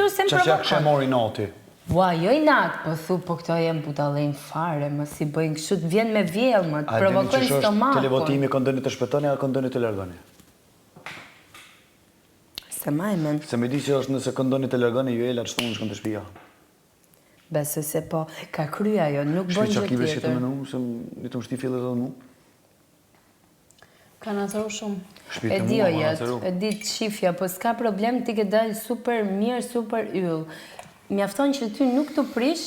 kështu se më Qa që ja kështë provokon. mori nati. Ua, jo inat, po thu, po këto janë budallenj fare, më si bëjnë kështu, të vjen me vjell, më të A dini provokojnë qysh është stomakun. televotimi këndoni të shpëtoni a këndoni të largoni? Se maj men. Se me di që është nëse këndoni të largoni, ju Ela çto unë shkon te shtëpia. Besoj se po, ka kry ajo, nuk bën Shpi gjë qa kibe që të tjetër. menu, se një të më shti fillet edhe mu. Ka nacaru shumë. Shpi E të di mua, o ma jetë, nacaru. e di të shifja, po s'ka problem, ti ke dalë super mirë, super yll. Mjafton që ty nuk të prish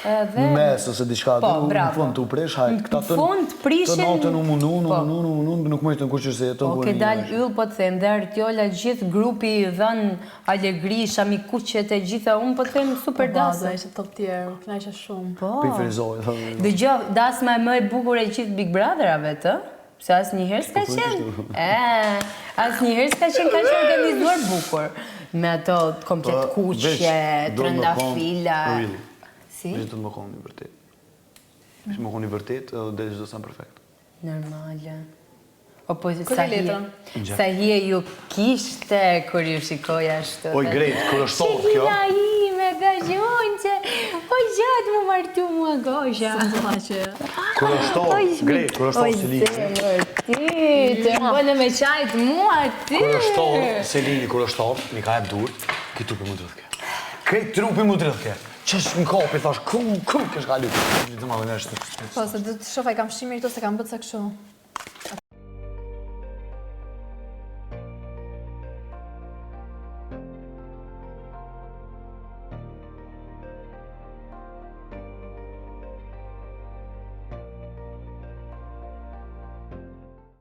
edhe... Mes ose diçka Po, aty, në bravo. fund të prish, hajt, këta Në të fund prishin... Të natën u mundu, u Po. mundu, u mundu, nuk më ishte kur që se jeton Po, kur ke një dalë yll, po të them, dhe Artiola gjithë grupi i dhënë alegri, shamikuqet e gjitha, unë po të them super Po, baza, dasëm. ishte top tjerë, u kënaqesha shumë. Po. Pi frizoj, thonë. Dëgjo, dasma e më e bukur e gjithë Big Brotherave, të? Se asnjëherë s'ka Po, qenë. E, asnjëherë s'ka qenë kaq organizuar bukur. Me ato komplet Po, kuqe, veç do me kon trëndafila. real. Si? Veç do të më konë i vërtet. Veç më konë i vërtet edhe del çdo sen perfekt. Normale. O po Kur sa e hije, letrën? sa hije ju kishte kur ju shikoj ashtu. Oj, great, kur është thotë kjo. Shihina ime, dashunqe, o gjatë mu martu mua gosha. Së të që... Kur është thotë, great, kur është Oj, thotë Selini. zemër, ti, të më bënë me qajt mua, ti. Kur është thotë Selini, kur është thotë, mi ka jep durt, ky trupi mu dridhke. Krejt trupi mu dridhke. Qësh më kapi, thash, ku, ku, kesh kalu. Të madhe në është. Po, se do të shoh, a i kam fshi mirë këto, se kam bërë ca kështu.